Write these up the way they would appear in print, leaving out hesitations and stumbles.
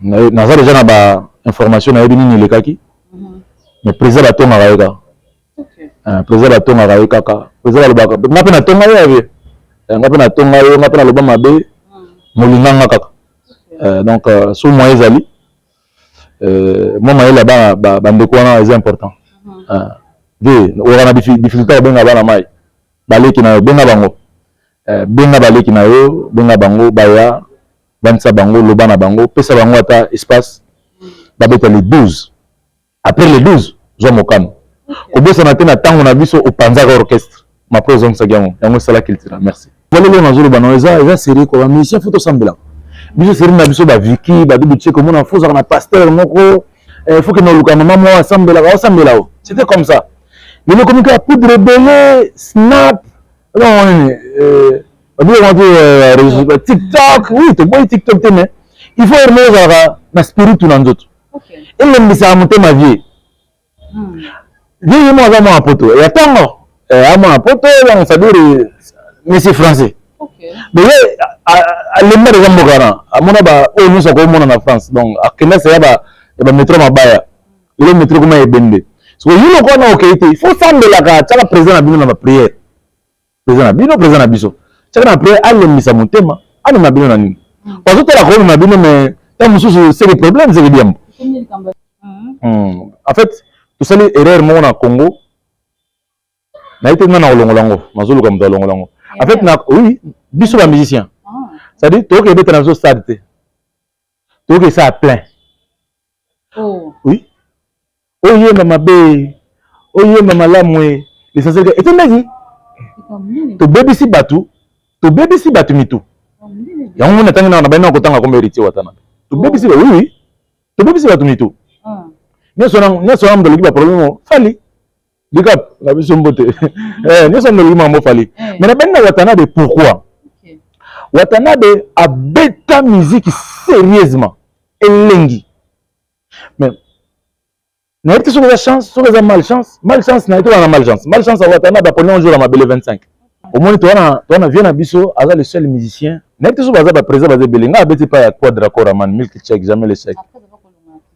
Naza deja na ba information, nayebi nini elekaki, mais président batongaka ye kaka. Président batongaka ye kaka. Président balobaka, nga mpe natonga ye abe, nga mpe natonga ye, nga mpe naloba mabe molinganga kaka. Donc so moyen ezali, mwa mayele ya bandeko wana eza important. Ve oyoka na difficulté, kobenga bana mai, baleki na yo, benga bango, benga baleki na yo, benga bango baya, bandisa bango, loba na bango, pesa bango ata espace babeta le 12. Après le 12, zwa mokano. Kobosana te, na ntango na biso opanzaka orchestre mapre, ozongisaki yango, yango esala culture. Merci. Lelo nazoloba na eza série ko bamusicien, faut tosambelaka biso série na biso. Baviki badudu tie komona, faut ozalaka na pasteur moko, faut kende oluka mama moko asambelaka, osambela o. C'était comme ça. Lelo ekomi kaka poudre ebele, snap, nini, babiloko te, TikTok. Oui, toboyi TikTok te, mais il faut ermo ozalaka na spiritu na nzoto, elembisaka motema. Vie vie ye mo aza mwana poto ya ntongo, amwana poto, donc c'est-à-dire monsieur français, mais ye alemba deja mboka wana, amona oyo nyonso akomona na France. Donc akenda se ya bamétro mabaya, lelo métro koma ebende. Soko yo loko wana okei te, il faut sambelaka, tiaka président na bino na baprière, président na bino, président na biso, tiaka na prière, alembisa motema, amema bino na nini, azotala komema bino. Mais ntango mosusu seke problème, seke diambo. En fait, tosali erreur moko na Congo, naye te nga na kolongola yango, nazoluka moto alongola yango. En fait, na oui, biso bamusicien, c'est-à-dire toyoki ebeta na biso stade te, toyoki esala plein. Oui, oyemba mabe, oyemba malamu, e l'essentiel etondaki. Tobebisi bato, tobebisi bato mitu. Yango moni atangi na bani na kotanga kombo Héritier Watana. Tobebisi, oui, tobebisi bato mitu nyonso nyonso wana. Moto aloki baproblème, Fally likap na biso mbote nyonso, moto aloki makambo Fally. Mais na bani na Watanabe, pourquoi Watanabe abeta musique sérieusement elengi? Mais nayebi te soki eza chance, soki eza malchance. Malchance naye, tolanda malchance, malchance ya Watanabe aponi un jour ya mabele 25. Omoni, towana vie na biso aza le seul musicien. Nayebi te soki baza baprésident, baza ebele. Ngai abeti pa ya Quadra Koraman, Milk Check, jamais l'échec.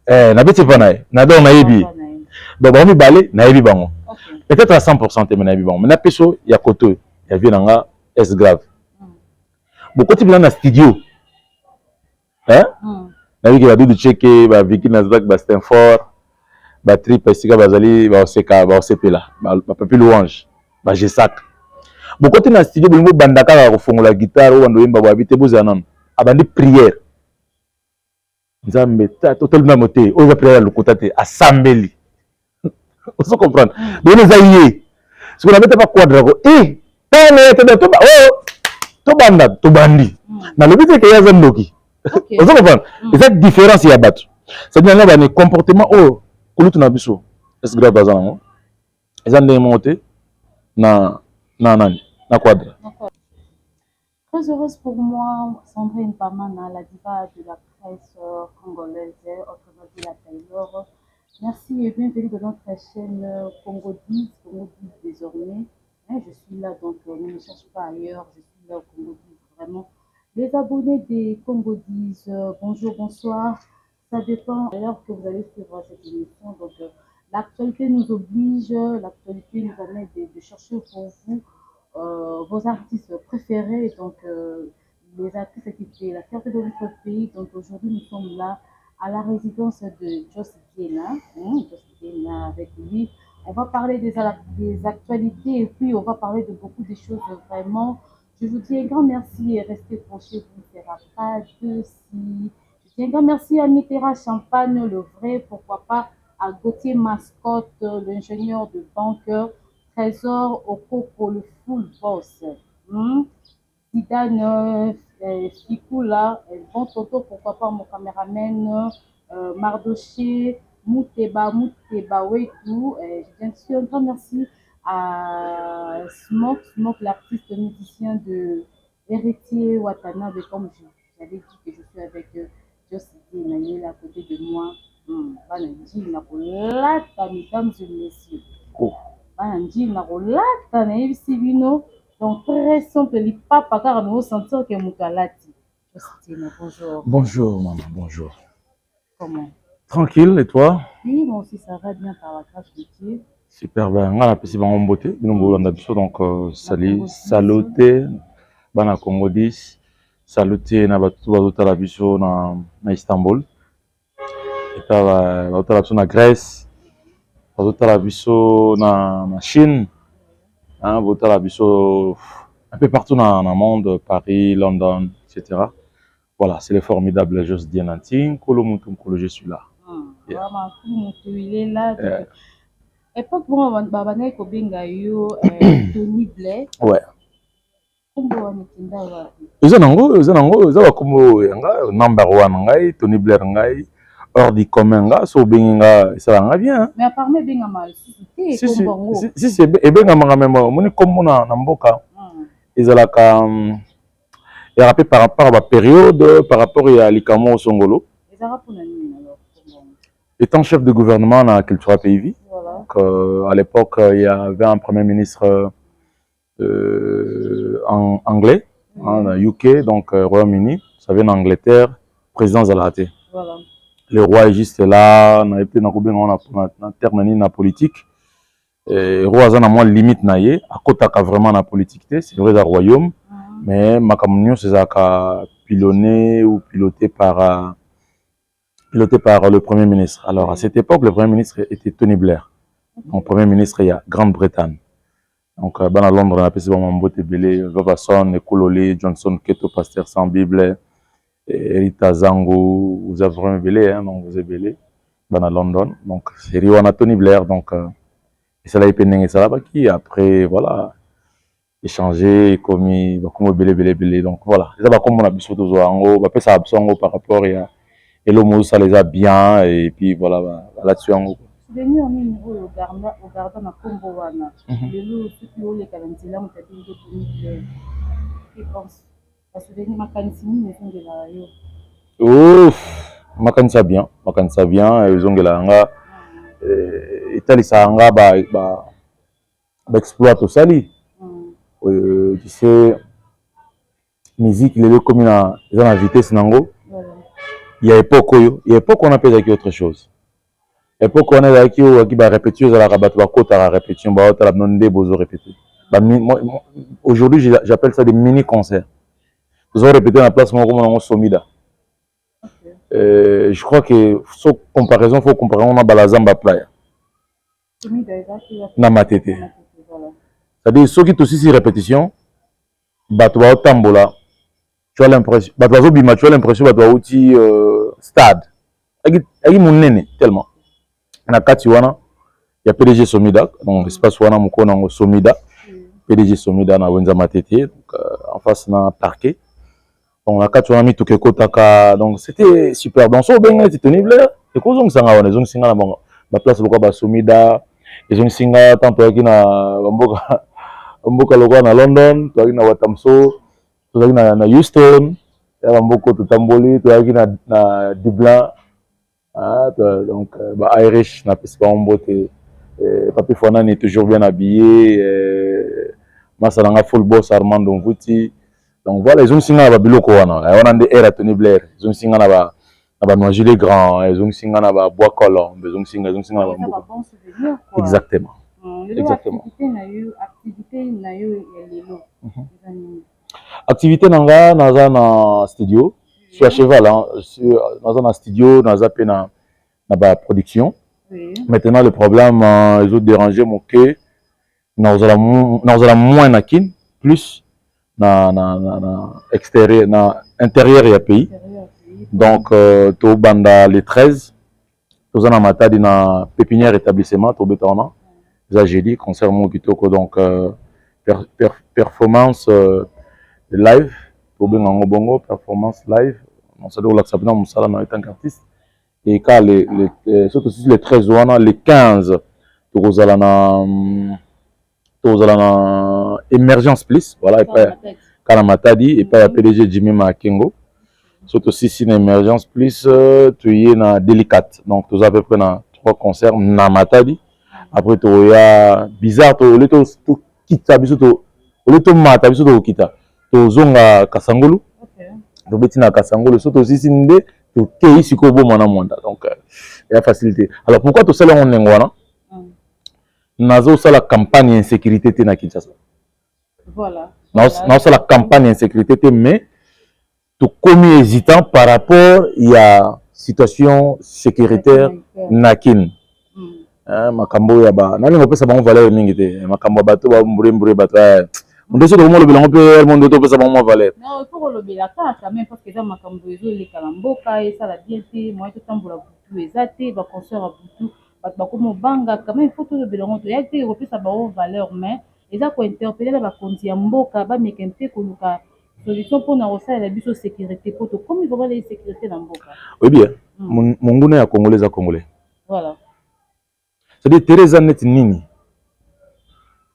Nabeti epa na ye na, donc nayebi, donc bango mibale nayebi bango, peut-être à 100 te, mais nayebi bango. Mais napeso ya koto oyo ya vie na nga est grave. Bokoti mpena na studio, nayebiki badudu cheke, baviki Nasdaq, bastanford, batrip, esika bazali baoseka, baosepela, bapapi louange, bagesak. Bokoti na studio, bolingi bobanda kaka kofongola guitare, oyo banda oyemba boyabi te, bozala nano. Abandi prière: Nzambe, totali nano te, oyo eza prière ya lokuta te. Asambeli, ozo comprendre? Donc eza ye sikoyo nabeta pa Quadra ko e tane tobanda, tobandi. Nalobi te ke ye aza ndoki, ozo comprendre? Eza différence ya bato, c'est-à-dire nga bani comportement oyo kulutu na biso est grave aza nango, eza ndenge moko te na nani, na Quadra. Très heureuse pour moi, Sandrine Pamana, la diva de la presse congolaise, autrement dit la Taylor. Merci et bienvenue dans notre chaîne Congo 10, Congo 10 désormais. Hein, je suis là, donc ne me cherche pas ailleurs, je suis là au Congo 10, vraiment. Les abonnés des Congo 10, bonjour, bonsoir. Ça dépend de l'heure que vous allez suivre cette émission. Donc, l'actualité nous oblige, l'actualité nous amène de chercher pour vous vos artistes préférés, donc les artistes qui font la fierté de notre pays. Donc aujourd'hui, nous sommes là à la résidence de Joss Diena, hein, Joss Diena avec lui. On va parler des actualités et puis on va parler de beaucoup de choses vraiment. Je vous dis un grand merci et restez branchés, vous ne sera pas de si. Je dis un grand merci à Mitera Champagne, le vrai, pourquoi pas, à Gauthier Mascotte, l'ingénieur de banque, Trésor Okoko, le full boss. Zidane Fikoula, bon Toto, pourquoi pas mon caméraman, Mardoché, Mouteba, Mouteba Wetou. Je viens de un grand merci à Smoke, Smoke, l'artiste musicien de Héritier Watanabe, comme j'avais dit que je suis avec Joss Emmanuel à côté de moi. Bana Njili na kolata, mesdames et messieurs. Oh. Bana Njili na kolata, nayebisi bino. Donc très simple, lipapa kaka mais sentir que moto alati. Joss Diena, bonjour. Bonjour maman, bonjour. Comment? Tranquille, et toi? Oui, moi aussi ça va bien par la grâce de Dieu. Super, ben nga napesi bango mbote, bino bolanda biso. Donc sali salute bana Congo 10, salute na bato bazotala biso na Istanbul, eta bazotala biso na Grèce, bazotala biso na Chine, hein, botala biso un peu partout na monde, Paris, London, etc. Voilà, c'est le formidable Jos Dienanti, Nkolo Mutu Nkolo, je suis là. Yeah. Vraiment, Mutu, il est là. Yeah. Époque bon, babandaki kobenga yo Tony Blair. Ouais. Kombo wana etinda wapi? Eza nango, eza bakombo ya nga number one. Ngai Tony Blair, ngai hors du commun. Nga so obengi nga, esalanga bien. Mais apparemment ebengama lisusu te. Si, si. Kombo yango. Si, si, ebengamaka même. Omoni, kombo na mboka ezalaka ezalaka mpe par rapport à bapériode, par rapport ya likambo osongolo. Ezalaka mpona nini alors, kombo yango? Étant chef de gouvernement na Cultura Pays Vie, donc, à l'époque, il y avait un premier ministre anglais, hein, na UK, donc Royaume-Uni. Vous savez, en Angleterre, président azalaka te. Le roi est juste là. Nayebi te nakobenga ngo na terme nini na politique. Roi aza na mwa limite na ye, akotaka vraiment na politique te. C'est vrai, eza royaume, mais makambo nyonso ezalaka pilonné ou piloté par le premier ministre. Alors à cette époque, le premier ministre était Tony Blair, donc premier ministre ya Grande-Bretagne. Donc bana Londres, napesi bango mbote ebele: Vavason Ekolole, Johnson Keto, Pasteur sans Bible, Rita Zango, vous avez vraiment ebele, hein, donc vous ebele bana London. Donc série wana Tony Blair, donc esalaki mpe ndenge esalabaki. Après, voilà, échanger, ekomi bakombo ebele ebele ebele. Donc voilà, eza bakombo na biso, tozwa yango, bapesaka biso yango par rapport ya eloko mozosala eza bien, et puis voilà, balati yango. Souvenir nini oyo ogarda na nkombo wana lelo? Soki oleka na nzela, moto abengi Tony Blair, pense basouvenir, makanisi nini ezongelaka yo? Ouf, makanisi ya bien, makanisi ya bien ezongelaka nga. Etalisaka nga baexploit tosali. Tu sais, musique lelo ekomi na, eza na vitesse nango ya époque oyo. Ya époque wana mpe ezalaki autre chose. Époque wana ezalaki oyo aki barépétition, ezalaka bato bakotaka répétition, baotala bino nde bozorépéter. Aujourd'hui, j'appelle ça des mini concerts. Tozo répéter na place moko komona yango Somida. Je crois que so comparaison, faut comparer ngo na Balazamba Playa na Matete. C'est-à-dire, soki tosisi répétition, bato baotambola, tu as l'impression bato bazobima, tu as l'impression bato bauti stade. Aki monene tellement na kati wana ya PDG Somida. Donc espace wana, mokolo nango Somida, PDG Somida na wenza Matete, donc en face na parquet. Donc na kati wana mituka ekotaka, donc c'était super. Donc so obenga neti Tony Blair, ekozongisanga wana, ezongisinga na bango baplace lokola basomida, ezongisinga tant toyaki na bamboka, mboka lokola na London, toyaki na Watamso, tozalaki na Houston, ya bamboka totamboli, toyaki na Dublin. Ah, donc ba Irish, napesi bango mbote. Papi Fanani, toujours bien habillé, masa nanga full boss Armando Mvuti. Donc voilà, ezongisi nga na babiloko wana. Wana nde ère ya Tony Blair. Ezongisi nga na ba Noisy le Grand, ezongisi nga na ba Bois Colombe, ezongisi nga na bamboka. Exactement. Exactement. Activité na yo ya lelo eza nini? Activité na nga, naza na studio, je suis à cheval, hein. Naza na studio, naza mpe na baproduction. Maintenant, le problème ezodéranger moke, nazala moins na Kine, plus na extérieur, na intérieur ya pays. Donc tobanda le 13, toza na Matadi, na Pépinière établissement, tobeta wana, eza jeudi, concert moko kitoko. Donc performance live, tobenga yango bongo, performance live. C'est-à-dire olakisa mpena mosala na yo tant qu'artiste. Et ka le soki tosisi le 13 wana, le 15 tokozala na Émergence Plus, voilà, epai kaka na Matadi, epai ya PDG Jimmy Makengo. So tosisi na Émergence Plus, toye na Délicate. Donc toza à peu près na trois concerts na Matadi. Après tokoya bizarre, ole tokita biso, ole tomata biso, tokokita, tozonga Kasangulu, tobeti na Kasangulu. So tosisi nde Tokei sikoyo boma na mwanda, donc ya facilité. Alors pourquoi tosali yango ndenge wana? Nazosala campagne ya insécurité te na Kinshasa. Nazosala campagne ya insécurité te, mais tokomi hésitant par rapport ya situation sécuritaire na Kine. Makambo oyo ya ba, nalinga kopesa bango valeur mingi te, makambo ya bato bamburembure, bato nde soki tokomi olobela yango mpe mondo, topesa bango mwa valeur. Non, il faut kolobela kaka quand même, parce que eza makambo ezoleka na mboka, esala bien te. Moyen totambola butu eza te, baconcert ya butu, bato bakoma obanga. Quand même il faut tolobela yango. Toya te kopesa bango valeur, mais eza kointerpeller na bakonzi ya mboka, bameka mpe koluka solution mpona kosalela biso sécurité, po tokomi vraiment na insécurité na mboka. Oyebi, monguna ya Congolais eza Congolais. C'est-à-dire tere eza neti nini,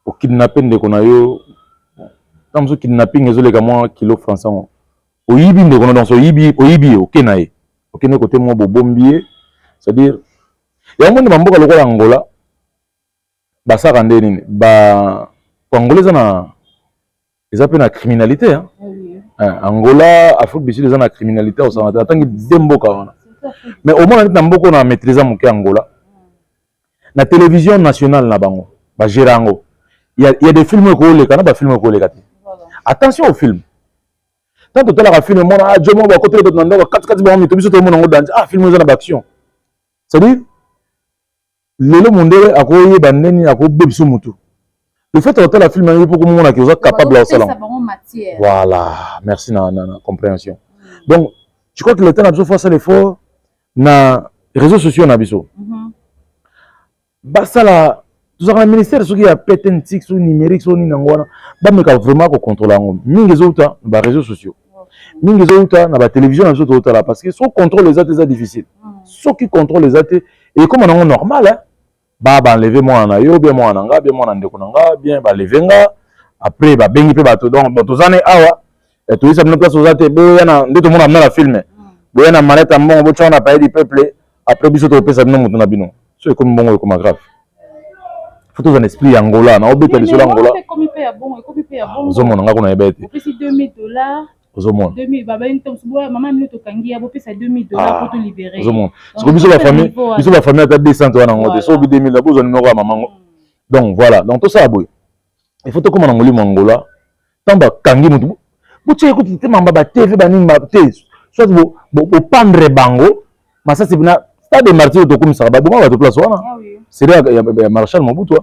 okidnappe ndeko na yo, ntango mosusu kidnapping ezoleka mwa kilo français ngo, oyibi ndeko na, donc oyibi, oyibi ye, oke na ye, okende kote mwa bobombi ye. C'est-à-dire yango moni bamboka lokola Angola basaka nde nini ba Angola eza na, eza mpe na criminalité, hein? Angola, Afrique du Sud eza na criminalité osanga te, atangi de mboka wana. Mais omona neti na mboka oyo na maîtrise moke, Angola, na télévision nationale na bango bagérer yango, il y a des films ekoleka na bafilm ekoleka te. Attention au film, tant totalaka film, mona, ah, jo moko bakoteli bato na ndako, katikati bango mito, biso tomona yango danger. Ah, film eza na baaction, c'est-à-dire lelo mondele akoyeba ndeni akobebisa motu. Le fait otala film yango mpo komonaki oza capable ya kosala. Voilà, merci na compréhension. Donc je crois que l'État na biso faut asala effort na réseaux sociaux na biso. Basala, tozalaka na ministère soki ya PTNTIC, soki numérique, soki nini yango wana, bameka vraiment kocontrôle yango. Mingi ezouta na baréseaux sociaux, mingi ezouta na batélévision na biso tozotala, parce que soki contrôle eza te, eza difficile. Soki contrôle eza te, ekóma nango normal, ba baenlever mwana na yo, bien mwana na nga, bien mwana ndeko na nga, bien balever nga, après babengi mpe bato. Donc toza ne awa, toyisa bino place oza te, boya na nde tomona bino na film, boya na manette ya mbongo, botya na Palais du Peuple, après biso tokopesa bino moto na bino. So ekomi mbongo, ekoma grave. Faut toza na esprit ya Angola, na obeta lisolo ya Angola. Ozomona nga kuna yeba ete ozomona. Ozomona siko biso bafamille, biso bafamille ata 200 wana yango te, so obi 2000, bozwa numéro ya mamango. Donc voilà, donc tosala boye, il faut tokóma na molimo Angola. Ntango bakangi motu, botia ekuti te, mamba batv banini te, soit bopendre bango masasi na Stade des Martyrs. Tokomisaka baboma bato place wana, série ya Maréchal Mobutu,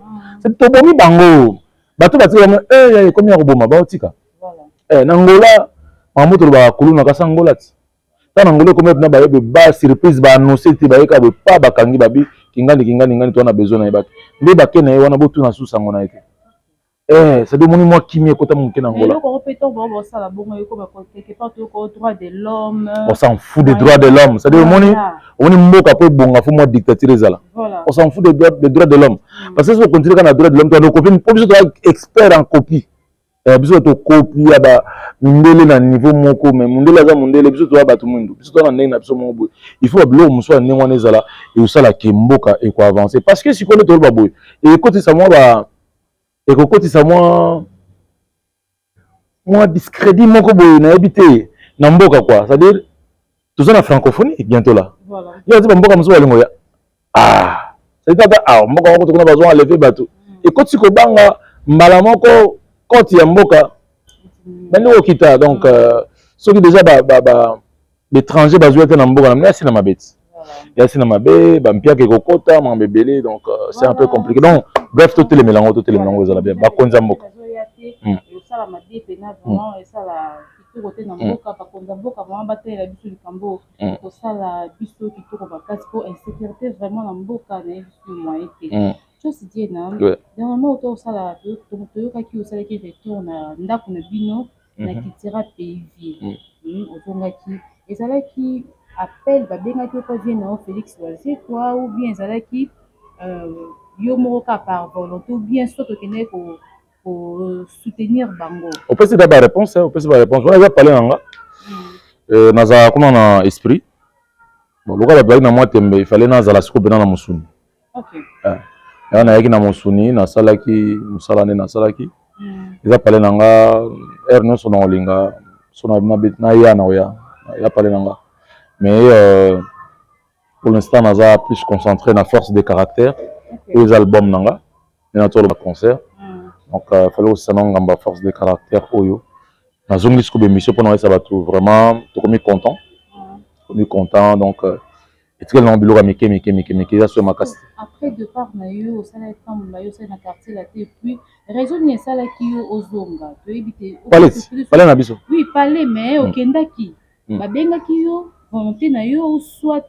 tobomi bango, bato batika bango, ekomi ya koboma, baotika na Angola. Makambo tolobaka kuluna, kasi Angola ti ntango Angola ekomi na bayebe ba surprise, baannonce te, bayeka boye pa bakangi babi kingani kingani ngani, to wana besoin na ye, bato nde bake na ye wana, botuna susu sango na ye te. C'est-à-dire omoni mwa kimia ekota moke na Angola. On s'en fout des droits de l'homme. C'est-à-dire omoni, omoni mboka po ebonga, faut mwa dictature ezala. On s'en fout des droits de l'homme, parce que soki ocontinue kaka na droit de l'homme, toanda copie, po biso toza expert en copie. Biso tokopia bamindele na niveau moko, mais mondele aza mondele, biso toza bato mwindu, biso toza na ndenge na biso moko boye. Il faut babiloko mosusu ya ndenge wana ezala, eosalaka mboka ekoavance, parce que sikoyo nde toloba boye, ekotisa mwa ba, ekokotisa mwa discrédit moko boye, nayebi te, na mboka quoi. C'est-à-dire toza na francophonie bientôt là, yo ati bamboka mosusu balingo ya, ah, c'est-à-dire ata ah mboka moko tokuna bazwa enlever bato, ekotisi kobanga mbala moko, cote ya mboka bandi kokita. Donc soki déjà baétranger bazwi te na mboka na yasi na mabe ti yasi na mabe, bampiaka ekokota makambo ebele. Donc c'est un peu compliqué. Donc bref, totelemela yango, totelemela yango, ezala bien bakonzi ya mboka. Esala mabe mpena, vraiment esala kitoko te na mboka. Bakonzi ya mboka vraiment batalela biso likambo, kosala biso kitoko makasi, mpo insécurité vraiment na mboka nayebi biso moyen te. Josi Diena, dernièrement oto osala, toyokaki osalaki retour na ndako na bino na Cultura Pays Ville. Ozongaki, ezalaki appel babengaki mpo vie na yo Félix Wazekwa, ou bien ezalaki yo moko kaka par volonté, ou bien so tokendeki kosoutenir bango? Opesi da baréponse, opesi baréponse wana, eza pale na nga, nazala kuna na esprit. Bon, lokola bato bazalaki na mwa tembe, ifale nazala sikoyo mpena na mosuni. Yango nayaki na mosuni, nasalaki mosala nde nasalaki. Eza pale na nga, heure nyonso na kolinga so naya na oya ya pale na nga. Mais pour l'instant naza plus concentré na Force de caractère, oyo eza album na nga nde natoloba concert. Donc fallait osana ngambo ya Force de caractère oyo nazongi sikoyo bémission mpona oyesa bato. Vraiment tokomi content, tokomi content. Donc etikali nango biloko ya mike mike mike mike, eza so ya makasi te. Après départ na yo, osala ntango na yo, osali na Quartier Latin, et puis raison nini esalaki yo ozonga, toyebi te. Palais na biso. Oui, palais, mais okendaki, babengaki yo, volonté na yo, ou soit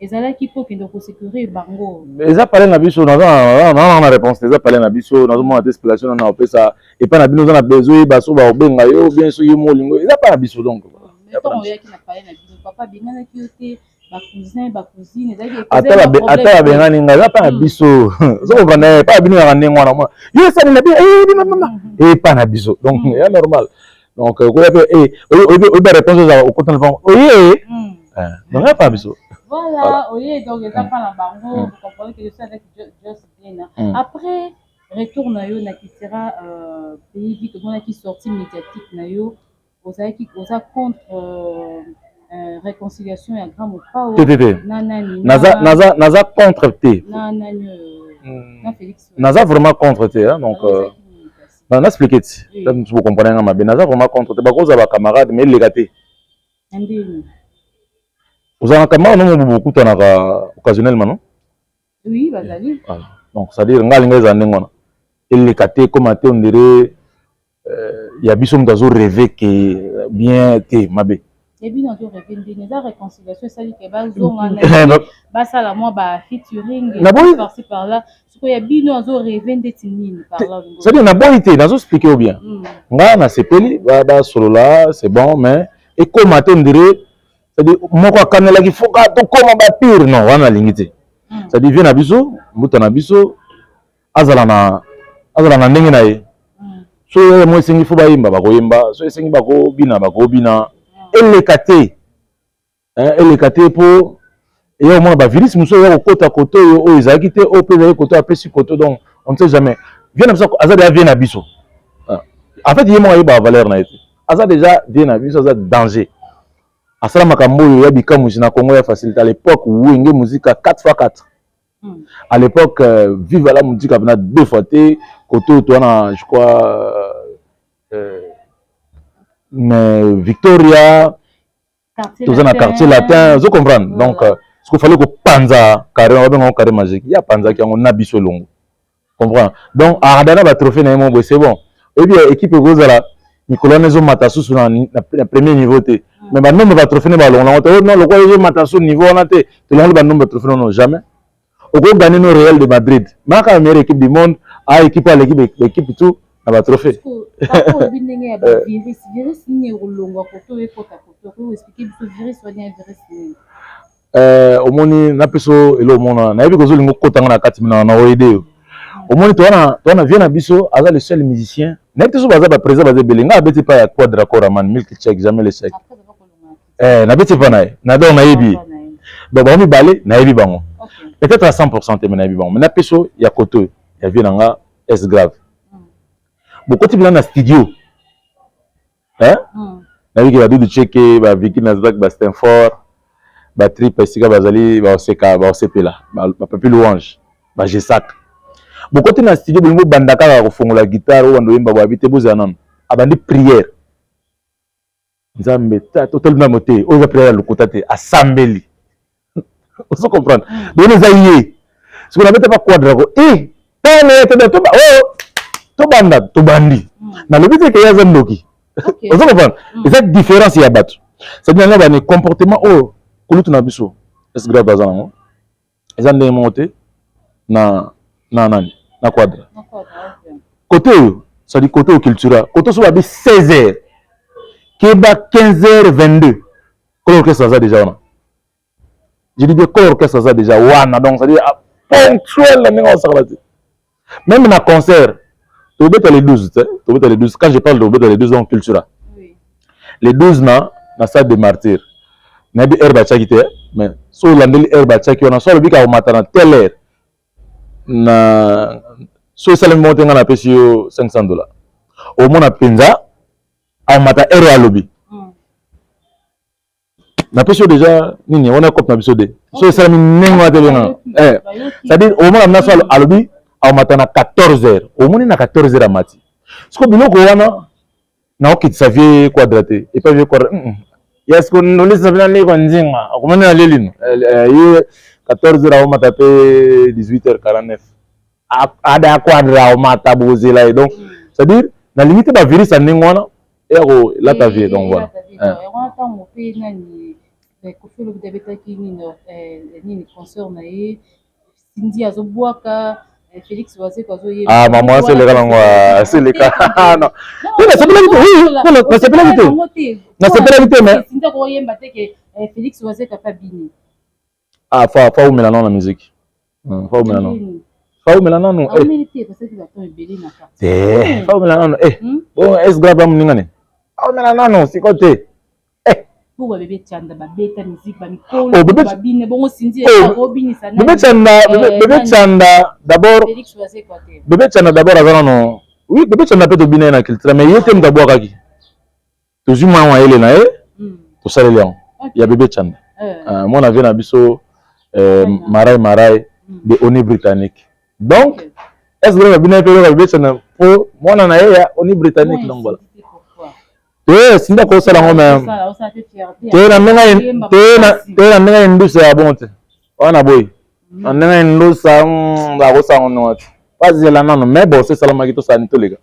ezalaki mpo okende kosécuriser bango? Eza palais na biso, naza na réponse te. Eza palais na biso, nazomona te explication nana opesa epai na bino. Oza na besoin oyeba so bakobenga yo bien, soki yo mo olingo, eza pa na biso donc. Ntango oyaki na palais na bino, papa abenganaki yo te? Bacousin, bacousine, ezalaki? Ata babengani ngai, eza pa na biso. Ozokomprendre, epai na bino yaka ndenge wana, mona yo esali na bino mama, epa na biso, donc eya normal. Donc okoya mpe oyebi réponse ozala okota na bango oye, donc epa na biso. Voilà, oye, donc eza mpa na bango. Vous comprenez que je suis avec Just Bien. Après retour na yo na Kitira Pays Vie, tomonaki sortie médiatique na yo, ozalaki oza contre réconciliation ya Grand Mopao. Te, te, te. Na nani? Naza contre te. Na nani? Na Félix. Naza vraiment contre te, hein, donc na expliquer ti mosu bocomprendre nga mabe. Naza vraiment contre te. Bakozala bacamarade, mais eleka te. Ndeni? Ozala na camarade nomo bokutanaka occasionnellement, non? Oui, bazali. Voilà. Donc c'est à dire nga alinga ezala ndenge wana, eleka te, ekóma te ondire ya biso moto azorêver ke bien te, mabe. Ebino azorêver ndenge eza réconciliation esali ke bazonga, basala mwa ba featuring par-ci par-là. Sikoyo ya bino azorêver ndeti nini par là? C'est-à-dire naboyi te, nazoexpliquer yo bien. Nga nasepeli basolola, c'est bon, mais ekóma te ondire, c'est-à-dire moko akanelaki foka tokóma bapire. Non, wana alingi te. C'est-à-dire vie na biso, mbuta na biso azala na ndenge na ye. So mo esengi fo bayemba, bakoyemba. So esengi bakobina, bakobina. Eleka te, eleka te, mpo eya komona bavirus mosusu eya kokota kote oyo oyo ezalaki te, oyo mpe ezalaki kote, apesi kote. Donc on ne sait jamais. Vie na biso aza déjà vie na biso. En fait, ye moko ayebaka valeur na ye te. Aza déjà vie na biso, aza danger. Asala makambo oyo ya bikamwisi na Congo ya facilité. À l'époque Wenge Musica 4 x 4, à l'époque Viva la Musica pena deux fois te. Kote oyo towana, je crois, mais Victoria, toza na Quartier Latin, ozo comprendre. Donc ce qu'il fallait kopanza carré, babenga yango carré magique, ye apanzaki yango na biso elongo, comprendre. Donc akada na batrophée na ye moko boye, c'est bon. Oyebi équipe ekozala mikolo wana ezomata susu na premier niveau te, mais banombre batrophée ne balongola yango te. Non, lokola ezomata su niveau wana te, tolongoli banombre batrophée. Non, non, jamais. Okogagner no Real de Madrid maka meilleure équipe du monde, a équipe aleki équipe tout na batrophée. Olobi ndenge ya bavirus. Virus nini ekolongwa koto oyo ekota koto? Okoexpliquer biso virus wana ya virus nini? Omoni, napesa elo omona, nayebi kozolinga okotanga na kati na oyede yo. Omoni, towana vie na biso aza le seul musicien, nayebi te so baza baprésident, baza ebele. Ngai abeti epai ya Quadra Koraman, Milk Check, jamais l'échec. Nabeti epai na ye na, donc nayebi. Donc bango mibale nayebi bango peut-être à 100 te, mais nayebi bango. Mais napesa ya koto ya vie na nga est grave. Bokoti mpena na studio, nayebiki badudu cheke, baviki Nasdaq, bastanford, batrip, esika bazali baoseka, baosepela, bapapi louange, bagesak. Bokoti na studio, bolingi bobanda kaka kofongola guitare, oyo bando oyemba, boyabi te, bozala nano. Abandi prière: Nzambe otali nano te, oyo eza prière ya lokuta te. Asambeli, ozo comprendre. Donc eza ye sikoyo nabeta pa Quadra ko e tane te, tobanda, tobandi. Nalobi te ke ye aza ndoki, ozo comprendre. Eza différence ya bato. C'est-à-dire nanga bani comportement oyo kulutu na biso est grave aza nango, eza ndenge moko te na nani, na Quadra. Côté oyo, c'est-à-dire côté oyo Cultura, côté so babi 16 heures, keba, 15 heures 22, kolo orchestre aza déjà wana. Je dis bien, kolo orchestre aza déjà wana. Donc c'est-à-dire ponctuel na ndenge osakala te. Même na concert tobeta le 12 te, tobeta le 12. Quand je parle de tobeta le 12, donc Cultura le 12 na Stade de Martyr. Nayebi heure batiaki te, mais so olandeli heure batiaki wana, so alobi kaka komata na telle heure na so esalemi moko te, ngai napesi yo 500 $. Omona mpenza amata heure alobi. Napesi yo déjà nini wana, cope na biso de so esalami ndenge wana te, benganga. C'est-à-dire omona mna so alobi aomata na 14 heures, omoni na 14 heures amati. Siko biloko wana naokitisa vieux Quadra te, epa vieux Quadra ya siko nolisa mpena leko nzinga akomani na lelino ye 14 heures aomata mpe 18 heures 49 ada Quadra aomata bozela ye. Donc c'est-à-dire nalingi te bavirus ya ndenge wana eya kolata vieux. Donc voilà. Yango ntango mpe nani, Kofi Olomide abetaki nini nini, concert na ye, Cindy azobwaka, Félix Wazekwa azoyeba. Ah, mama, aseleka nango, aseleka. Non, te, nasepelaki te. Oui, nasepelaki te, nasepelaki te, mais Cindy akoyemba te ke Félix Wazekwa mpe abini. Ah, fa umela nano na musique, fa umela nano, fa umela nano. Aumeli te, parce que bato ebele na te, fa umela nano. Bon, est grave amoninga ne aumela nano siko te. Po babebe Tianda babeta musique bamikolo babine bongo, Cindy obinisa. Bebe Tianda, bebe Tianda d'abord, bebe Tianda d'abord aza nano. Oui, bebe Tianda mpe tobina ye na culture, mais ye te moto abwakaki. Tozwi mwana mayele na ye, tosaleli yango ya bebe Tianda, mwana vieux na biso Marai Marai de Oni Britannique. Donc est ce que babina ye mpe eloko ya bebe Tianda mpo mwana na ye ya Oni Britannique? Donc voilà, te, Cindy akosala yango, mais te na ndenge te, na ndenge ya ndusa ya bon te wana boye, na ndenge ya ndusa akosala yango ndenge te, bazela nano. Mais bon, so esalamaki, tosala toleka,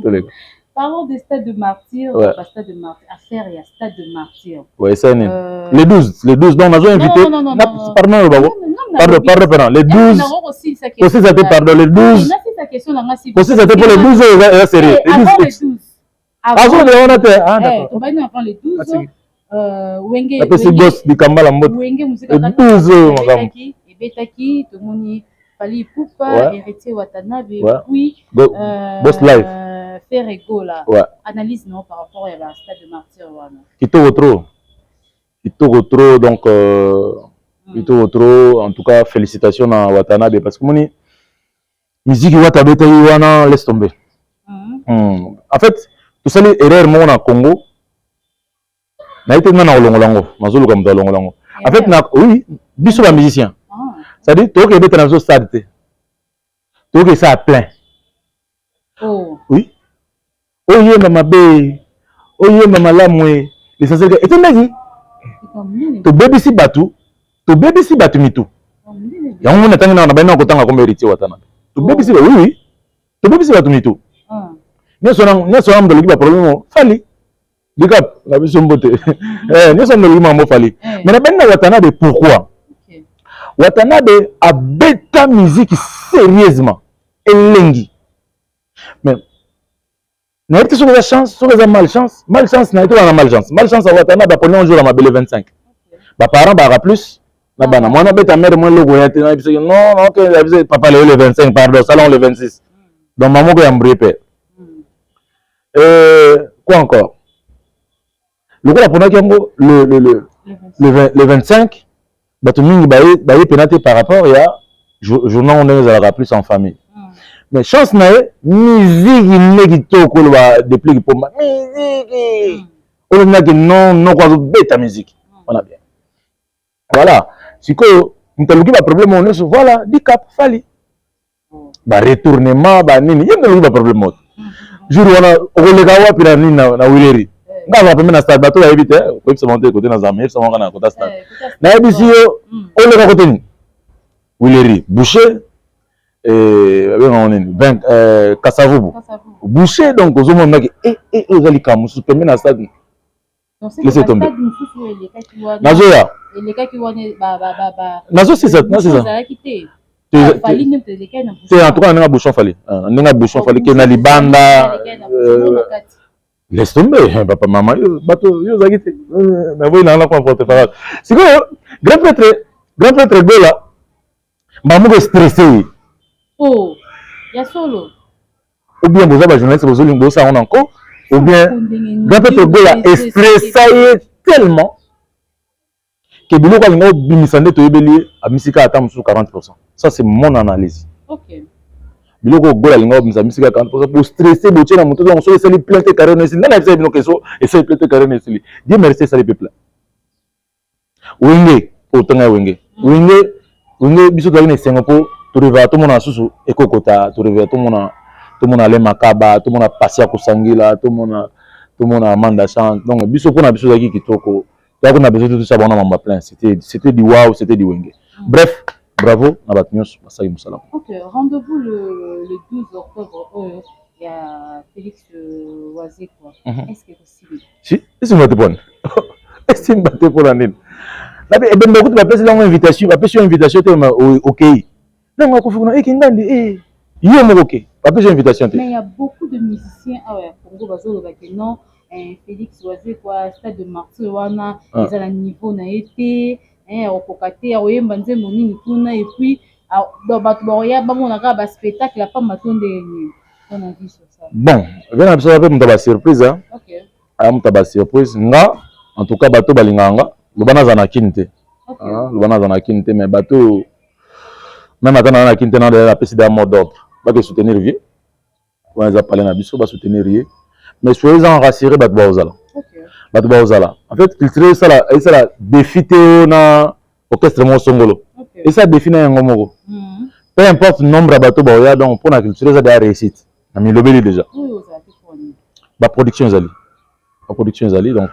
toleka. Parlons des stades de martyrs, ouais. Stade de martyrs, affaire ya stade de martyrs. Ouais, c'est nini? Le 12, le 12. Donc nazo invité. Non, non, non, non. Pardon, babo. Pardon, pardon, pardon. Le 12. Aussi ça te pardon, le 12. Aussi ça te pour le 12, eza sérieux. Le 12. Azo de wana te. Ah, d'accord. Tobandi avant le 12. Wenge apesi gos likambala mbote. Wenge Musica Le 12 oyo makambo. Ebetaki, tomoni Fally Ipupa, Héritier Watanabe, puis Boss Live. Ferre Gola. Analyse non par rapport ya ba stade de martyr wana. Kitoko trop. Kitoko trop, donc kitoko trop. En tout cas, félicitations na Watanabe, parce que moni musique Wata abetaki wana, laisse tomber. En fait, tosali erreur moko na Congo. Naye te nga na kolongola yango, nazoluka moto alongola yango. En fait, na oui, biso ba musicien, c'est-à-dire toyoki ebeta na biso stade te, toyoki esala plein. Oui, oyemba mabe, oyemba malamu, e l'essentiel etendaki. Tobebisi bato, tobebisi bato mitu. Yango moni atangi na bani na kotanga kombo Héritier Watanabe. Tobebisi, oui, tobebisi bato mitu nyonso nyonso wana. Moto aloki baproblème, Fally Dicap na biso mbote, nyonso moto aloki makambo, Fally. Mais na bani na Watanabe, pourquoi Watanabe abeta musique sérieusement elengi? Mais nayebi te soki eza chance, soki eza malchance. Malchance na ye, tolanda malchance, malchance ya Watanabe, aponi un jour ya mabele 25. Baparent baka plus na bana, mwana abeta mare mwa eloko ya te. Nayebi soki non, ok, papa, lelo le 25, pardon, salon le 26. Donc mama moko ya mbrie père. Quoi encore? Lokola aponaki yango le 25, bato mingi baye pena te par rapport ya journal ngo ndenge ezalaka plus en famille. Mais chance na ye, miziki nde kitoko. Oloba depuis kipomba miziki oyo ndaki non noko azobeta miziki wana bien. Voilà, sikoyo moto aluki baproblème oyo nyonso, voilà, Dicap, Fally, baretournement banini, ye moto aluki baproblème oyo. Jour wana okoleka wapi na nini na wileri? Nga azala pembe na stade, bato bayebi te, koyebisa bango te kote na zama, yebisa bango kaka na kota stade. Nayebisi yo, oleka kote nini, wileri boucher, babengango nini, Kasavubu boucher. Donc ozomona ndaki eza likambo mosusu pembe na stade, laisse tomber. Nazoya, nazosisa, nasisa te. En tout cas, na ndenge bouchon Fally, na ndenge bouchon Fally ke na libanda, laisse tomber. Papa, mama, bato yo ozalaki te, naboyi nanga na porte parole. Sikoyo grand prêtre, grand prêtre Gola, mbala moko stressé ye. Oh, ya solo. Ou bien boza bajournaliste, bozolinga bosala ngo na nko, ou bien grand prêtre Gola estressa ye tellement ke biloko alinga obimisa nde toyebeli ye, amisika ata mosusu 40. Ça, c'est mon analyse. Biloko Gola alinga obimisa, amisika 40. Bostresse, botie na moto. Donc soki esali plein te, carrière no esili. Nani ayebisa bino ke so esali plein te, carrière no esili? Dieu merci, esali mpe plein. Wenge, otanga Wenge. Wenge, Wenge, biso tozalaki na esengo mpo torevaka, tomona susu ekokota, torevaka, tomona Ale Makaba, tomona Pasi ya Kosangila, tomona Amanda Chante. Donc biso, mpona biso ezalaki kitoko. Toyaki na besoin totosa bango na mamba plein. C'était du wow, c'était du Wenge. Bref, bravo na bato nyonso basali mosala. Ok, rendez-vous le 12 octobre oyo ya Félix Wazekwa. Est-ce que possible? Si, esimba te. Mpona esimba te, mpona nini? Ebembe kutu bapesi yango invitation, bapesi yo invitation te, okei ntango akufi kuna, eke ngandi e yo moko ke bapesi yo invitation te. Mais il y a beaucoup de musiciens awa ya Congo bazoloba ke non, Félix Wazekwa, stade de Martyr wana eza na niveau na ye te, akokoka te, akoyemba nzembo nini kuna? Et puis bato bakoya bamona kaka baspectacle ya pamba to ndenge nini? Ton avis sur ça? Bon, ve na biso mpe moto ya basurprise, aya moto ya basurprise. Nga en tout cas, bato balingaka nga, loba naza na Kini te, loba naza na Kini te, mais bato oyo, même ata naza na Kini te, na napesi da mot d'ordre, bake soutenir vieux wana, eza pale na biso, basoutenir ye. Mais soyez-en rassuré, bato baozala, bato baozala. En fait, culture esala défi te oyo na orchestre moko songolo, esala défi na yango moko. Peu importe nombre ya bato baoya, donc mpona culture eza deya réussite na milobeli déjà. Baproduction ezali, baproduction ezali, donc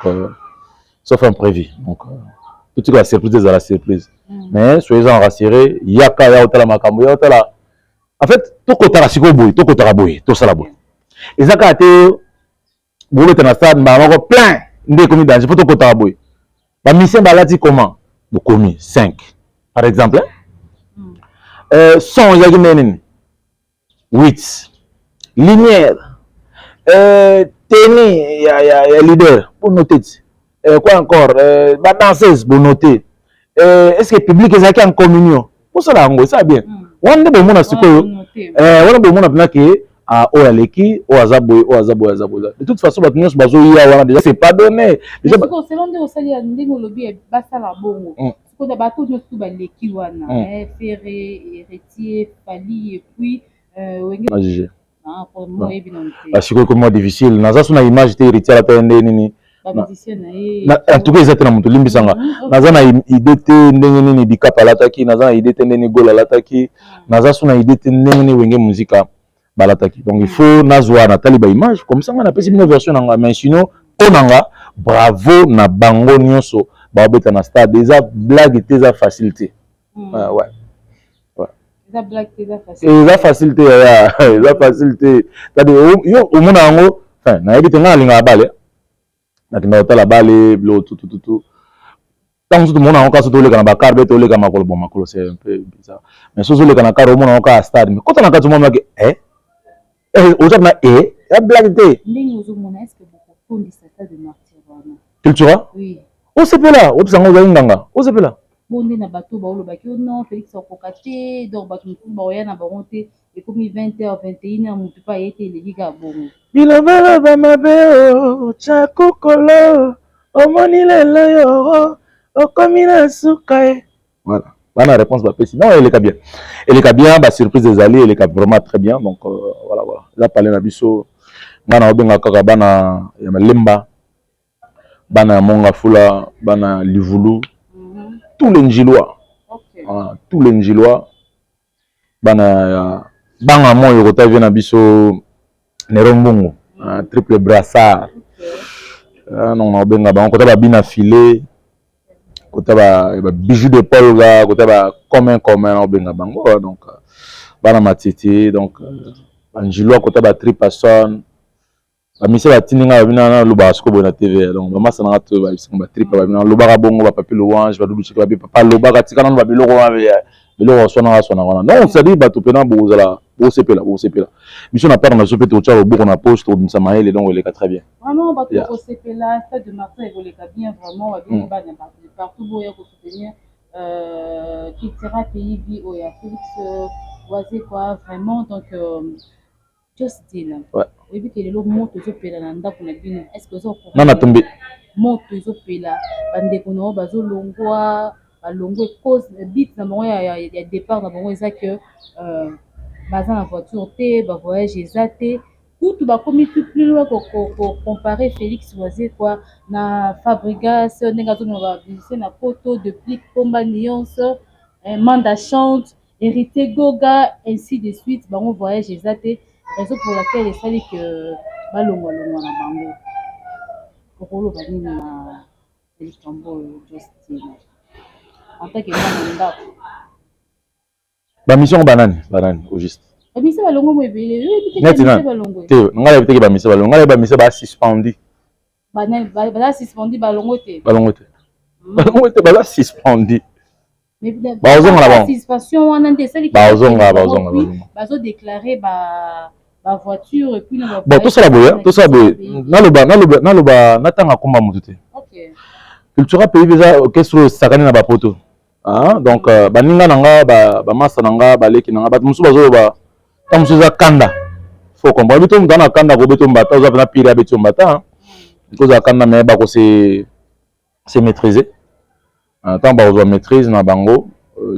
sauf imprévu. Donc totika basurprise, ezala surprise. Mais soyez-en rassuré, yaka ya otala makambo ya otala. En fait, tokotaka sikoyo boye, tokotaka boye, tosala boye, eza kaka te bobeta na stade mbala moko plein nde ekomi danger. Mpo tokotaka boye, bamusicien balati comment, bokomi 5 par exemple, son ezalaki ndenge nini, 8 lumière, tenue ya leader, bonote ti quoi encore, badanseuse bonote, est ce que public ezalaki en communion? Bosala yango, esala bien. Wana nde bomona sikoyo, wana bomona mpena ke oyo aleki, oyo aza boye, oyo aza boye, aza boye. De toute façon, bato nyonso bazoya wana déjà, c'est pas donné déjà. Selon nde osali, ndenge olobi basala bongo, sikoyo bato nyonso tu baleki wana, Ferre, Héritier, Fally et puis Wenge. Na juge sikoyo ekomi difficile, naza so na image te. Héritier alata ye nde nini? En tout cas, eza te na moto, limbisanga, naza na idée te ndenge nini Dicap alataki, naza na idée te ndenge nini Gol alataki, naza so na idée te ndenge nini Wenge Muzika balataki. Donc il faut nazwa, natali baimage comme ça, nga napesi bino version na nga. Mais sinon, mpo na nga, bravo na bango nyonso baobeta na stade. Eza blague te, eza facile te. Ouais. Eza facile te yaya, eza facile te. C'est-à-dire, yo omona yango, enfin nayebi te, nga nalingaka bale, nakenda kotala bale, biloko tutututu. Ntango mosusu tomona yango kaka so toleka na bacar be, toleka makolo. Bon, makolo c'est un peu bizarre, mais so ozoleka na car, omona yango kaka stade, mais kota na kati, omonaki oza na e ya blague te. Ndenge ozomona, est ce que bokotondisa stade de Martyr wana? Cultura? Oui. Osepela, opesa ngo, ozali nganga, osepela. Bo nde na bato baolobaki o non, Félix akoka te, donc bato mosusu baoya na bango te. Ekomi 20 heures, 21 heures, motu mpe aye te, eleki kaka bongo. Bilobaloba mabe o tya kokolo, omoni lelo yo okomi na suka ye. Voilà, bana réponse bapesi. Non, eleka bien, eleka bien, basurprise ezali, eleka vraiment très bien. Donc voilà, eza pale na biso. Ngai na obenga kaka bana ya Malemba, bana ya Mont-Ngafula, bana ya Livulu, tous les Njilois, ah, tous les Njilois, bana ya banga moyo kota vie na biso Nero Mbungu, ah, triple brassard. Ah, non, na obenga bango kota babina filet, kota ba bijou de Paul, kota ba commun commun, na obenga bango. Donc bana Matiti, donc banjilois, kota ba tripason, bamise batindi ngai, babina nalobaka sikoyo boye na TV. Donc bamasa nanga to babisinga batripe, babina nalobaka bongo, bapapi louange, badudu soki babi papa alobaka, tika nano babiloko wana, biloko aswanaka aswanaka wana. Donc c'est-à-dire bato mpena bokozala, bosepela, bosepela. Biso na part na biso mpe tokotya loboko na poche, tokobimisa mayele, donc eleka très bien. Vraiment, bato bakosepela, stade de Martyr ekoleka bien vraiment. Babini bana partout boya kosoutenir Cultura Pays Vie oyo ya Félix Wazekwa vraiment. Donc Justin, oyebi ke lelo moto ezopela na ndako na bino, est ce que oza nga na tombe? Moto ezopela, bandeko na yo bazolongwa, balongwe. Cause but na bango ya départ na bango eza ke baza na voiture te, bavoyage eza te. Kutu bakomi plus loin ko comparer Felix Wazekwa na Fabregas ndenge azomema ba musiciens na poto, Deplick Pomba Nuance, Manda Chante, Heritier Goga ainsi de suite. Bango voyage eza te, raison pour laquelle esali que balongwa longwa na bango. Okoloba nini na likambo oyo, Justin, en tant que mwana ndako? Bamission banani banani au juste? Bamission balongo mo ebele. Neti nani te? Ngai nayebi teke bamission balongo. Ngai nayebi bamission basuspendi. Baza suspendi, balongo te. Balongo te, balongo te, baza suspendi. Bazonga na bango. Suspension wana nde esali. Bazonga, bazonga. Bazodéclare ba bavoiture et puis na Bon, tosala boye, tosala boye. Naloba, naloba, naloba, natanga komba motu te. Cultura Pays eza orchestre oyo esakani na bapoto. Ah, donc baninga na nga, bamasa na nga, baleki na nga, bato mosusu bazoloba, ntango mosusu eza kanda. Faut comprendre bito, moto ana kanda kobeta mbata, oza mpena pire, abeti yo mbata, kozala kanda, mais bakose se maîtriser. Ntango bakozwa maîtrise na bango,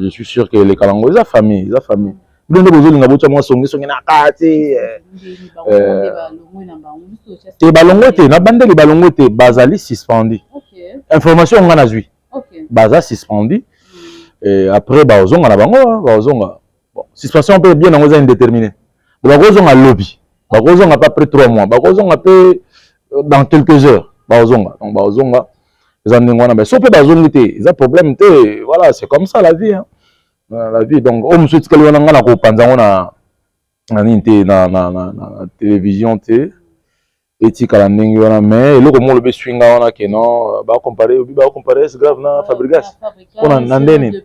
je suis sûr que eleka bango. Eza famille, eza famille. Bino nde bozolinga botya mwa songi songi na kati te. Balongo te, na bandeli balongo te, bazali suspendi. Information nga nazwi, baza suspendi et après bazonga na bango, bazonga. Bon, suspension mpe bien yango eza indéterminé. Bakozonga lobi, bakozonga mpe après 3 mois, bakozonga mpe dans quelques heures, bazonga. Donc bazonga, eza ndenge wana. Mais so mpe bazongi te, eza problème te. Voilà, c'est comme ça la vie, hein. La vie. Donc oyo mosusu etikali wana, nga na kopanza yango na nini te, na télévision te, etikala ndenge wana. Mais eloko moko lobi eswinga wana ke non, bacompare, obi bacompare, c'est grave na Fabregas. Mpona na ndeni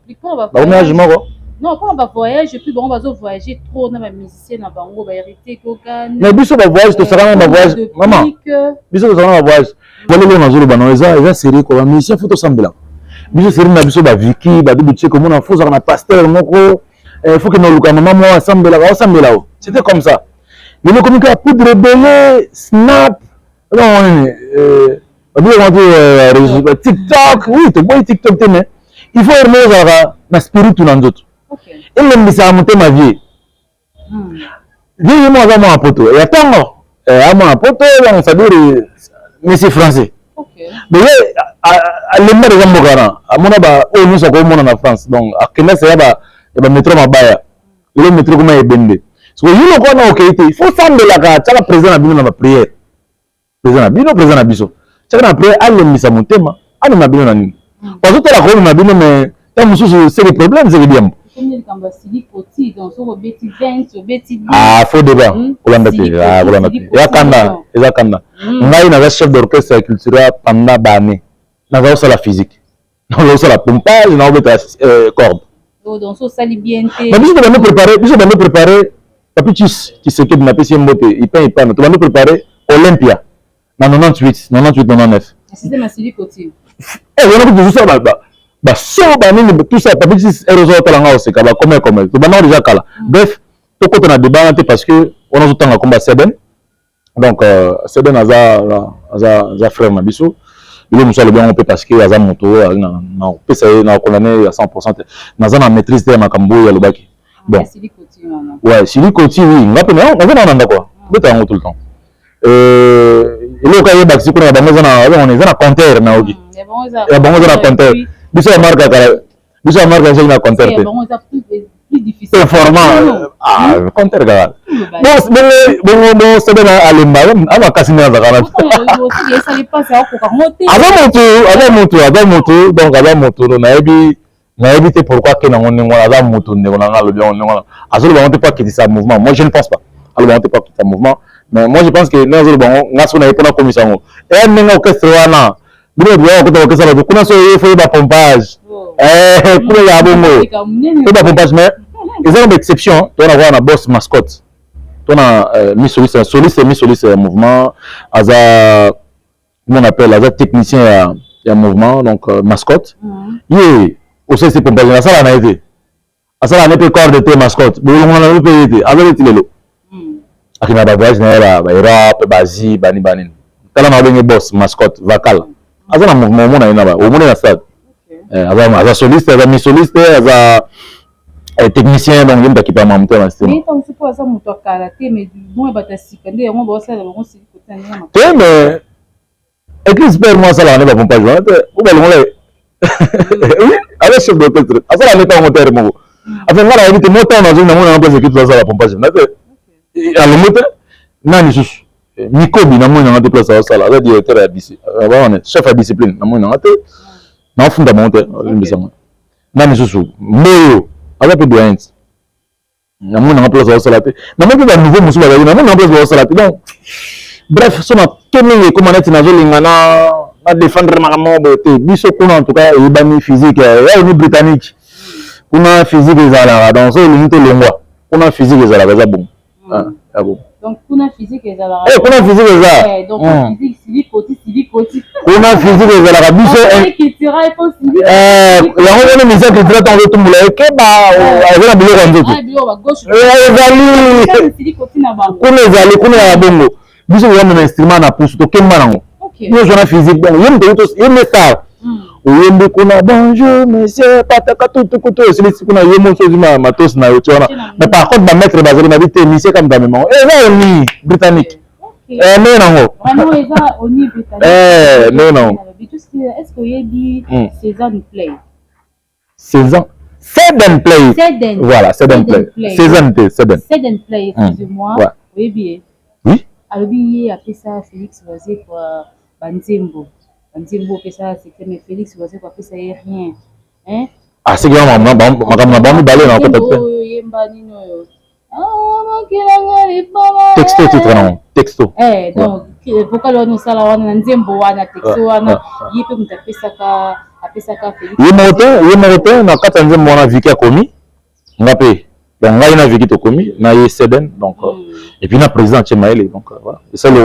bakomi age moko. Non, mpona bavoyage, et puis bango bazovoyage trop na bamusicien na bango, baHéritier Goga. Mais biso bavoyage, tosaka na bavoyage, mama. Biso tosaka na bavoyage. Walelo nazoloba na eza série quoi. Bamusicien, faut tosambelaka. Biso série na biso, baviki badubu tie komona, faut ozalaka na pasteur moko, faut kende oluka mama moko asambelaka, osambela o. C'était comme ça. Lelo ekomi kaka poudre ebele, Snap, nini, babiloko te, TikTok. Oui, toboyi TikTok te, mais il faut erme ozalaka na spiritu na nzoto, elembisaka motema. Vie vie ye mo aza mwana poto ya ntongo, a mwana poto. Donc c'est-à-dire monsieur français, mais ye alemba deja mboka wana, amona oyo nyonso akomona na France. Donc akenda se ya bamétro mabaya, lelo métro koma ebende. Soko yo loko wana okei te, il faut sambelaka, tiaka président na bino na baprière, président na bino, président na biso, tiaka na prière, alembisa motema, amema bino na nini, bazotala komema bino. Mais ntango mosusu seke problème, seke diambo. Ah, faux débat, kolanda te, kolanda te, eza kanda, eza kanda. Ngai naza chef d'orchestre ya Cultura pendant baannée, naza kosala physique, naza kosala pompage, naobeta corde. Mais biso tobandi préparé, biso bandi préparé. Papi Chis Tshisekedi, napesi ye mbote, ipin ipano. Tobandi préparé Olympia na 98, 98, 99. Wana kutu tozosala baso banini, tout ça. Papi Chis ere ozotala nga, oseka bakome kome. Tobandaka déjà kala. Bref, tokota na débat wana te, parce que wana ozotanga komba seben. Donc seben aza frère na biso. Bilo mosusu alobi yango mpe parce que aza moto oyo na kopesa ye na condamné ya 100 te. Naza na maîtrise te ya makambo oyo alobaki. Bon, ouais, sili koti. Oui, nga mpe naza na ndako, beta yango tout le temps. Eloko ayebakisi kuna ya bango eza na compteur, nayoki ya bango eza na compteur. Biso ya marque kala, biso ya marque ezali na compteur te. Performant, ah, compteur kaka bongo bongo. Bo sebe alemba amakasi nde azalaka na aza motu, aza motu, aza motu. Donc aza motu, nayebi, nayebi te pourquoi ake nango ndenge wana. Aza motu, ndeko na nga. Alobi yango ndenge wana, azoloba yango te po akitisa mouvement. Moi, je ne pense pas aloba yango te po akitisa mouvement, mais moi je pense que ndenge azoloba yango, nga so naye mpona akomisa yango eya ndenge orchestre wana. Bino bato bakota orchestre, bato kuna so ye fo yeba pompage kuna ya bongo, oyeba pompage. Mais eza na baexception. Tona kaka na boss Mascotte, tona mi soliste, soliste, mi soliste ya mouvement, aza, comment on appelle, aza technicien ya mouvement. Donc Mascotte ye osalisi pompage, asala na ye te, asala na ye mpe corde te. Mascotte bolongola na ye mpe ye te, aza neti lelo akenda bavoyage na ye, baEurope, baAsie, bani banini. Tala na babenge boss Mascotte Vakala, aza na mouvement, omona ye na omoni na stade, aza soliste, aza mi soliste, aza Technicien, donc ye moto akipama moto ya masitema. Mais ntango mosusu mpo aza moto akala te, mais mwa bato ya sika nde yango baosala bango sili kotia ndenge. Te, mais église père mo asalaka nde bapompage wana te. O balongola ye, oui, aza chef d'orchestre, asalaka nde ntango tere moko. Enfin, nga nayebi te. Mo ntango nazongi, namona na place équipe azala pompage na te, alongo te. Nani lisusu? Mikobi, namoni nanga te place azosala, aza directeur ya wana, chef ya discipline, namoni nanga te. Naofunda bango te, olimbisanga. Nani lisusu? Mboyo aza mpe doyen ti, namoni nanga place azosala te. Namoni mpe banouveau mosusu bazali, namoni nanga place bazosala te. Donc bref, so nake mingi, ekóma neti nazolinga na défendre makambo moko boye te. Biso kuna, en tout cas, eyebani, physique ya ONU britannique kuna, physique ezalaka. Donc so olingi tolongwa kuna, physique ezalaka, eza bongo ya bon. Donc kuna physique ezalaka. Eh, kuna physique eza. Eh, donc physique sili koti, sili koti. Kuna physique ezalaka biso. Cultura il sili. Yango wana mission cultura, ntango ozotumbola ye, keba, eza na biloko ya nzoto. Ezali sili koti na bango. Kuna ezali, kuna ya bongo. Biso toza na instrument na pusu, tokemba nango nyonso na physique. Bongo ye moto, ye nde star. Oyembi kuna: "Bonjour monsieur pataka tutukutu", esilisi kuna, ye moso ozwi matosi na yo ti wana. Mais par contre, bamaître bazali babi te, monsieur kamta amemango, eza ONU britannique, ndenge nango. Vraiment eza ONU britannique. Ndenge nango. Est-ce que oyebi Cézanne Play? Cézanne, Seden Play. Seden. Voilà, Seden Play. Cézanne te, Seden. Seden Play, excusez-moi. Oyebi ye? Oui. Alobi ye apesa Félix Wazekwa banzembo, banzembo opesa succès, mais Félix Wazekwa apesa ye rien, hein? Ah, seki makambo na bango mibale na kota te. Oyo yemba nini oyo? Mokilanga libala. Texto, titre nango Texto. Eh, donc vocal wana osala wana na nzembo wana, texto wana, ye mpe moto apesaka Félix. Ye moko te, ye moko te. Na kati ya nzembo wana, Viki akomi, nga mpe. Donc ngai na Viki tokomi na ye Seden, donc et puis na président atie mayele. Donc voilà, esali.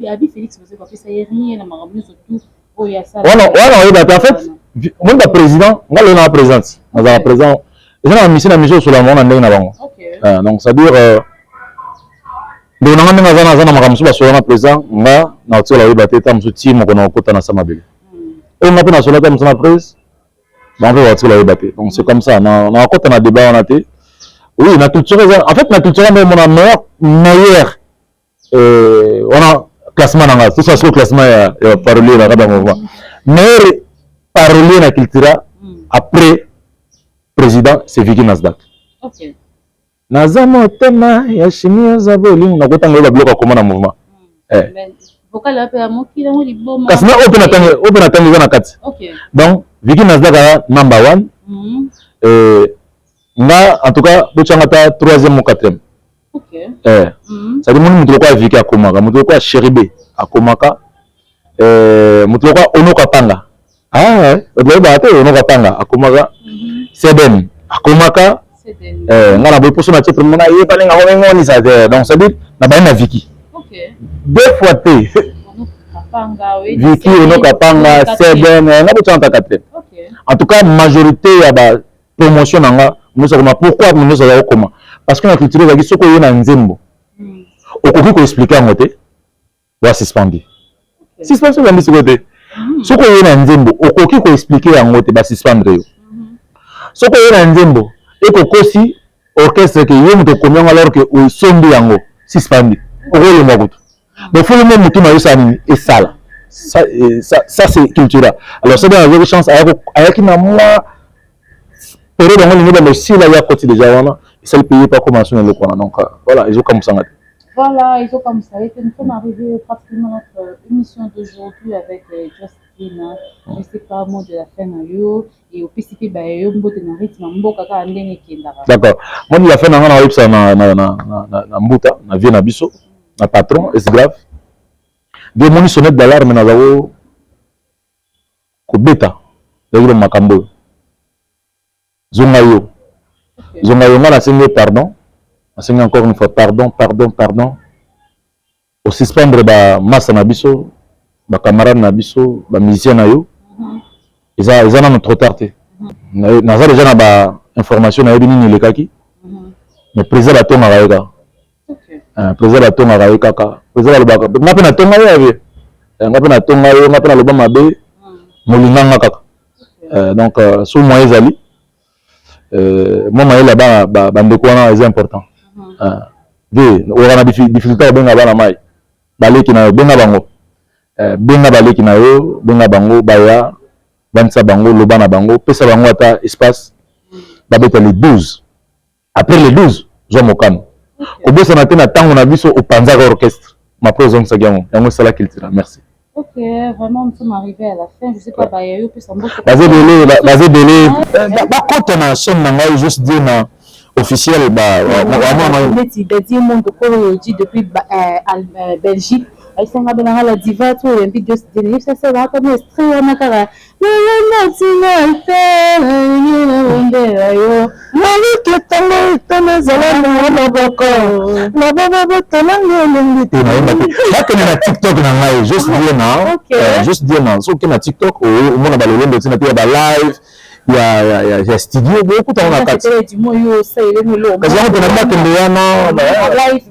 Abi Félix apesa ye rien na makambo nyonso tout oyo asala. Wana wana oyeba te. En fait, omoni baprésident, nga lelo na présidente, nazala président, eza na mission na mission, osola bango na ndenge na bango. Donc c'est à dire, ndeko na nga, ndenge aza na makambo mosusu basola na président, nga na otikala oyeba te. Ta mosusu ti moko na okota na sa mabele oyo, nga mpe nasola ta mosusu na prise, bango mpe batikala oyeba te. Donc c'est comme ça, nakota na débat wana te. Oui, na culture eza, en fait, na culture nde omona meilleur wana classement na nga. Tout ça, siko classement ya parolier na kati ya mouvement, meilleur parolier na cultura après président, c'est Vicky Nasdaq. Naza motema ya chimie, oza bolingo, nakotanga oyo babiloko akoma na mouvement. Kasi na oyo mpe natangi, oyo mpe natangi eza na kati. Donc Vicky Nasdaq aza number one. Nga, en tout cas, botyanga ta troisième ou quatrième. C'est-à-dire, moni moto lokola Vicky akomaka, moto lokola Cheribe akomaka, moto lokola Onoka Panga, oyebaka te, Onoka Panga akomaka, Seden akomaka. Nga na boye mposo na tie premier, nayeba ndenge yango mengonisa te. Donc c'est à dire, na baye na Vicky deux fois te, Vicky, Onoka Panga, Seden, nga botyanga ta quatrième. En tout cas, majorité ya ba promotion na nga nyonso akoma. Pourquoi nyonso aza kokoma? Parce que na culture ezalaki, soki oye na nzembo, okoki koexpliquer yango te, wa suspendi. Suspension ezali sikoyo te. Soki oye na nzembo, okoki koexpliquer yango te, basuspendre yo. Soki oye na nzembo, ekokosi orchestre ke ye moto okomi yango, alors ke osombi yango, suspendi, okoyemba kutu. Donc faut mo motu na yo osala nini, esala ça, ça c'est cultura. Alors soki azwaki chance, ayaki na mwa période yango, elingi bando esila, ye akoti déjà wana, esali mpe ye mpe akoma so na eloko wana. Donc voilà, ezokamusanga te. Voilà, ezokamusa ye te. Nous sommes arrivés pratiquement à notre émission d'aujourd'hui avec Justine. Je sais pas, mot de la fin na yo, et opesi mpe bayo mbote na rythme mboka kaka ndenge ekendaka. D'accord, mot de la fin na nga, na oyebisa na mbuta na vie na biso, na patron Esgrave nde omoni sonnette d'alarme naza kobeta, ezalaki ba makambo oyo. Zonga yo, zonga yo. Nga nasengi pardon, nasengi encore une fois pardon, pardon, pardon. Osuspendre bamasa na biso, bacamarade na biso, bamusicien na yo, eza nano trop tard te. Naza déjà na bainformation, nayebi nini elekaki. Mais président batongaka ye kaka, président batongaka ye kaka. Président balobaka, nga mpe natonga ye abe, nga mpe natonga ye, nga mpe naloba mabe, molinganga kaka. Donc so moyen ezali. Mwa mayele ya bana, bandeko wana eza important. Ve oyoka na difficulté, kobenga bana mai, baleki na yo, benga bango, benga baleki na yo, benga bango baya, bandisa bango, loba na bango, pesa bango ata espace babeta le 12. Après le 12, zwa mokano. Kobosana te, na ntango na biso opanzaka orchestre, mapre ozongisaki yango, yango esala culture. Merci. Ok, vraiment, nous sommes arrivés à la fin. Je sais pas, bah, il y a eu plus un Baza ebele, baza ebele. Bakota na chaîne na ngai, juste dire na officiel. Neti Dadi Mondo oyo odi depuis Belgique, ayisanga benanga la diva to oyambi Dios Dene, yebisasa ata mo extrait wana kaka natina te ondela yo. Naliki ntango etana ezala na maboko na bababotalanga elongi te, nayemba te. Bakende na TikTok na ngai, juste dire na juste dire na soki na TikTok omona balolendo ntina te ya balive ya studio, bokutango na kati. Kasi yango mpena bakende wana,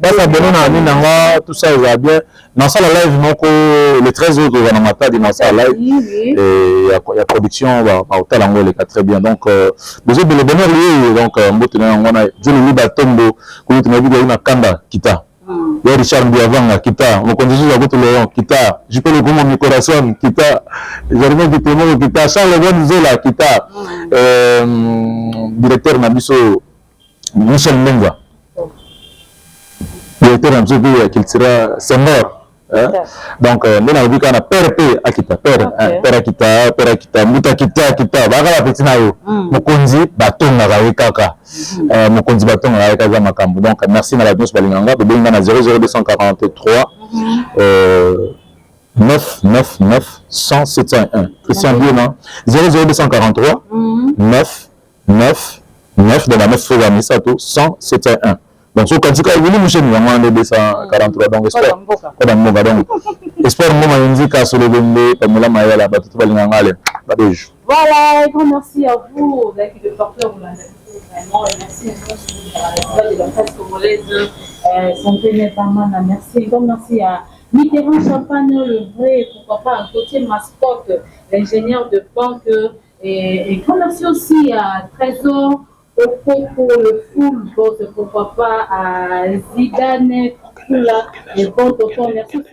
basabone na nini nanga, tout ça eza bien. Nasala live moko le 13 oyo toza na Matadi, nasala live ya production, baotala yango, eleka très bien. Donc bozobele bonheur liye. Donc mbote na yango wana, jololi batombo kulutu na bibi na kanda kita ya Richard Mbiavanga, kita mokonzi susu akutu Leon, kita Jupe Lokomo mi corazon, kita Germain Kitemoko, kita Charles Bon Zola, kita directeur na biso Michel Mbenza, directeur na biso mpe ya Cultura Senghor. Donc nde nalobi kaka na père mpe akita, père, père akita, père akita, mbuta akita, akita baka bapeti na yo. Mokonzi batongaka ye kaka, mokonzi batongaka ye kaka, eza makambo. Donc merci na bato nyonso balingaka nga. Bobengi nga na 00243 9 9 9 100 701. Christian Biona, 00243 9 9 9, donc ba 9 fois misato, 100 701. Donc so katika wili musheni yango wana nde 243. Donc espoir koda mboka, donc espoir ngoma yenzika solobembe Pamela Mayala, bato to balingaka nga ale babeju. Voilà, un grand merci à vous, vous avez de porteur, vous l'avez vraiment, et merci à la de la presse congolaise, Sandrine Bamana, merci, un grand merci à Mitterrand Champagne, le vrai, pourquoi pas, un côté mascotte, l'ingénieur de banque, et grand merci aussi à Trésor, Okoko, le full boss, pourquoi pas à Zidane, Kula, les bons tontons, merci aussi.